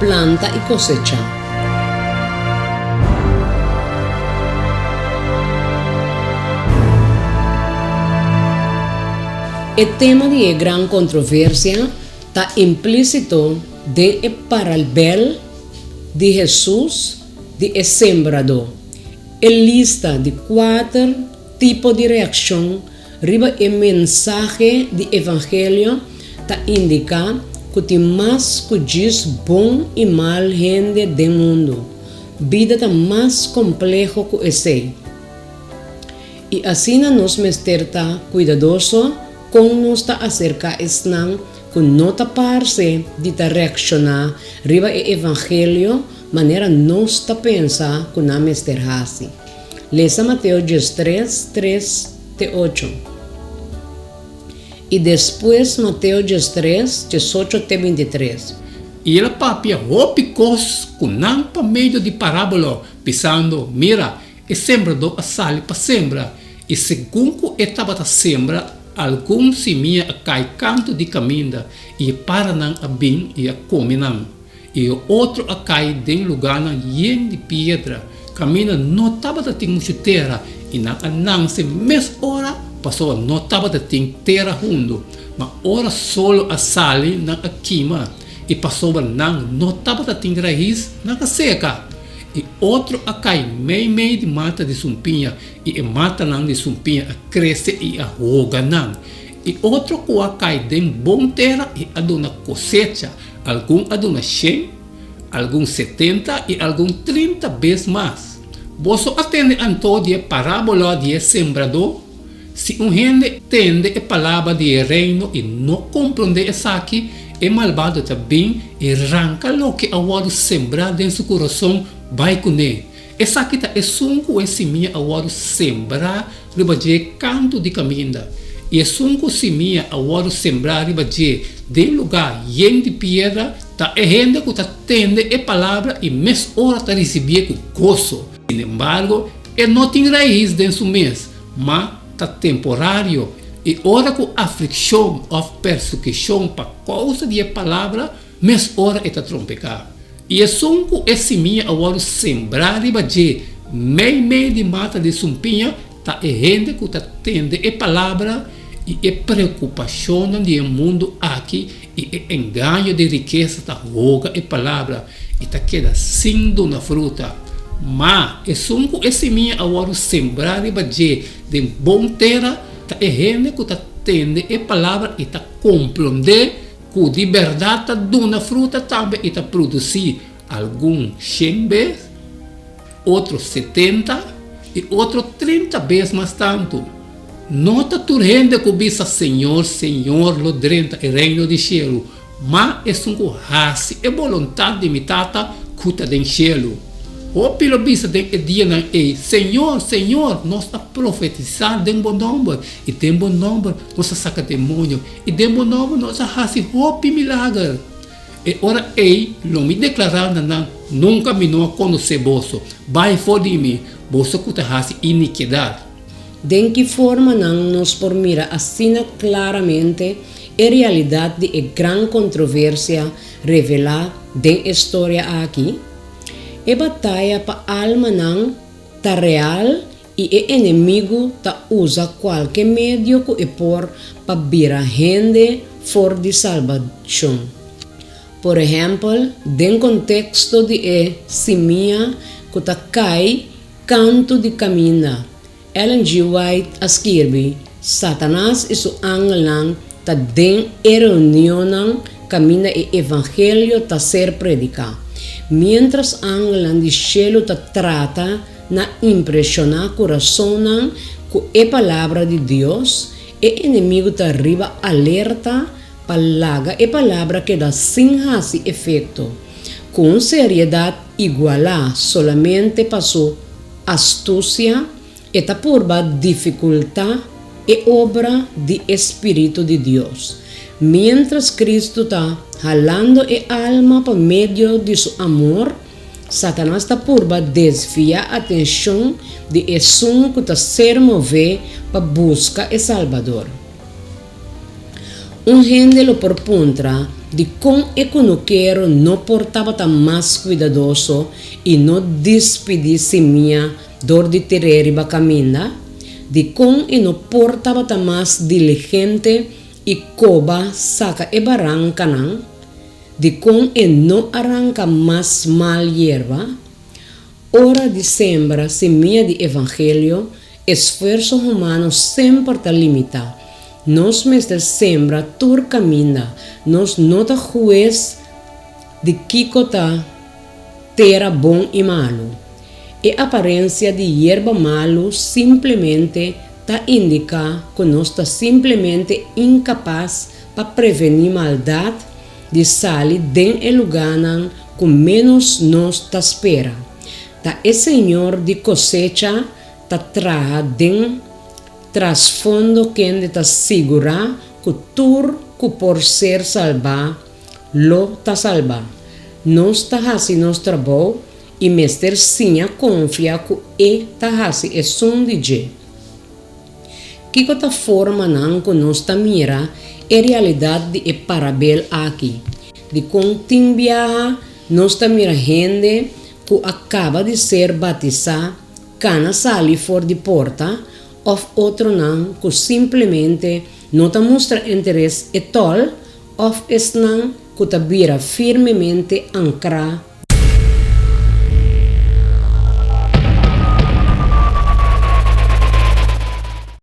Planta i Kosechá. E tema di e Gran Kontroversia ta implísito den e paralbel di Hesus di e sembradó, e lista di kuater tipo di reakshon riba e mensahe di evangelio ta indiká ku tin mas ku djis bon i mal hende den mundu. Bida ta mas kompleho ku esei. I asina nos mester ta kuidadoso kon nos ta aserká esnan ku no ta parse di ta reakshoná riba e evangelio manera nos ta pensa ku nan mester hasi. Lesa Mateo 13, 3 te 8. I despues Mateo 13, 18 te 23. I el a papia hopi kos ku nan pa medio di parábola, bisando, Mira, e sembradó a sali pa sembra, i segun ku e tabata sembra, algun simia a kai kantu di kaminda, i e paranan a bin i a kome nan. I e otro a kai den lugánan yen di piedra, kaminda no tabata tin muchu tera, i nan a nanse mes ora, pasobra no tabata tin tera hundu. Ma ora solo a sali, nan a kima, i pasobra nan no tabata tin rais, nan a seka. I otro a kai meimei di mata di sumpiña, i e matanan di sumpiña a krese i a hoga nan. I otro ku a kai den bon tera i a duna kosecha, Algun a duna shen, algun setenta i algun trinta bes mas. Boso a tende anto di e parábola di e sembradó? Si un hende tende e palabra di e Reino i no komprondé esaki, e malbado ta bin i ranka loke a wòrdu sembrá den su kurason bai kuné. Esaki ta esun ku e simia a wòrdu sembrá riba dje kantu di kaminda, i esun ku simia a wòrdu sembrá riba dje den lugá yen di piedra ta e hende ku ta tende e palabra i mes ora ta risibié ku goso. Sinembargo, e no tin rais den su mes, ma ta temporario, i ora ku aflikshon òf persekushon pa kousa di e palabra, Mes ora e ta trompeká. I esun ku e simia a wòrdu sembrá riba dje meimei di mata di sumpiña ta e hende ku ta tende e palabra i e preokupashonnan di e mundu aki i e engaño di rikesa ta hoga e palabra i ta keda sin duna fruta. Ma esun ku e simia a wòrdu sembrá riba dje den bon tera ta e hende ku ta tende e palabra i ta komprondé Ku di bèrdat ta duna fruta tambe i ta produsí algun shen bes, otro setenta i otro trinta bes mas tantu. No ta tur hende ku bisa, Señor, Señor, lo drenta e Reino di shelu, ma esun ku hasi e boluntat di mi Tata ku ta den shelu. Hopi lo bisa den e dianan ei, Señor, Señor, nos a profetisá den bo nòmber, i den bo nòmber nos a saka demonio, I den bo nòmber nos a hasi hopi milager. E ora ei lo mi deklará na nan, Nunka mi no a konosé boso. Bai for di mi, boso ku ta hasi inikidat. Den ki formanan nos por mira asina klaramente e realidat di e gran kontroversia revelá den e storia aki? E bataya pa almanan ta real I e enemigu ta usa kualke medio ku e por pa bira hende for di salbashon. Por ehèmpel, den konteksto di e simia ku ta kai kantu di kaminda, Ellen G. White a skirbi, Satanas i su angelnan ta den e reunionnan kaminda e evangelio ta ser prediká, miéntras angelnan di shelu ta trata Na impreshoná kurasonnan ku e Palabra di Dios, e enemigu ta riba alerta pa laga e Palabra keda sin hasi efekto, ku un seriedat igualá solamente pa su astusia, e ta purba difikultá e obra di e spiritu di Dios. Miéntras Kristu ta halando e alma pa medio di su amor, Satanas ta purba desviá atenshon di esun ku ta ser mové pa buska e Salbador. Un hende lo por puntra. Dikon e kunukero no por tabata mas kuidadoso i no dispidí simia dor di tir'é riba kaminda? Dikon e no por tabata mas diligente i koba saka e barankanan? Dikon e no a ranka mas mal yerba? Ora di sembra simia di evangelio, esfuerso humano semper ta limitá. Nos mester sembra tur kaminda. Nos no ta hues di kiko ta tera bon i malu. E aparensia di yerba malu simplemente ta indiká ku nos ta simplemente inkapas pa prevení maldat di sali den e lugánan ku ménos nos ta spera. Ta e Señor di kosecha ta traha den trasfondo kende ta sigurá ku tur ku por ser salbá lo ta salbá. Nos ta hasi nos trabou i mester siña konfia ku E ta hasi esun di dje. Kiko ta formanan ku nos ta mira e realidat di e parabel aki? Dikon tin biaha nos ta mira hende ku a kaba di ser batisá kana sali for di porta òf otronan ku simplemente no ta mustra interes etòl òf esnan ku ta bira firmemente ankrá?